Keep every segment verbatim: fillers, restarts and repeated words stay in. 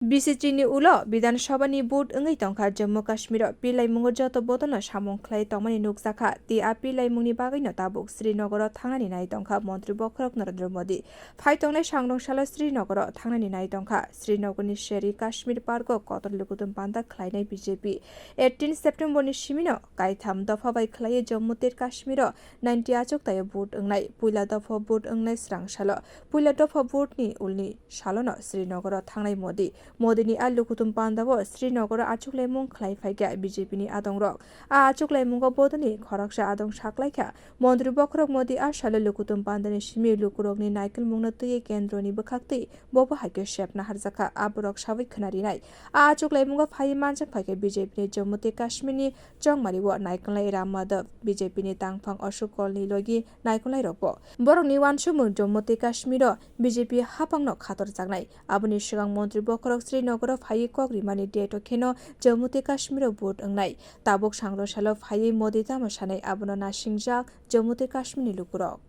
Bisi chini ulo Bidhan Sabha ni vote wngwi tongkha Jammu Kashmir o. Pilaimungo joto bodolno samung khlai tongmani nukjakha, tei a pilaimungni bagwino tabuk Srinagar o thangnani nai tongkha Montri Bokhorok Narendra Modi. Phai tongnai sangrong salo Srinagar o thangnani nai tongkha. Srinagar ni Sher-e-Kashmir Park o kotor lukuthum panda khlainai B J P. Eighteen September ni simino kaitham dopha bai khlaiwi Jammu tei Kashmir o ninety achuktaio vote wngnai. Puila dopha vote wngnai srang salo. Puila dopha vote ni ulni salono Srinagar o thangnai Modi. Modi ni a lukuthum panda o Srinagar o achuklaimung khlai phaikha B J P ni adongrok. A achuklaimungo bodolni khoroksa adong saklaikha. Montri Bokhorok Modi a salo lukuthum pandani simi lukurokni naikolmungno twiwi kendroni bwkhaktwi bobo hai khe sepna harjakha, aborok sawi khwna rinai. A achuklaimungo phaiwi manjak phaikha B J P ni Jammu tei Kashmir ni chongmari o naikolnai Ram Madhav, B J P ni tangphang Ashok Kaul ni logi naikolnai rokbo. Borokni uansukmung Jammu tei Kashmir o B J P haphangno khatorjaknai. Aboni swkang Montri Bokhorok Srinagar o phaiwi kok rimani date o kheno Jammu tei Kashmir o vote wngnai. Tabuk sangrong salo phaiwi Modi tamo sanai, abono nasingjak Jammu tei Kashmir ni lukurok.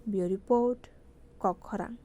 Bureau Report, Kokkhorang.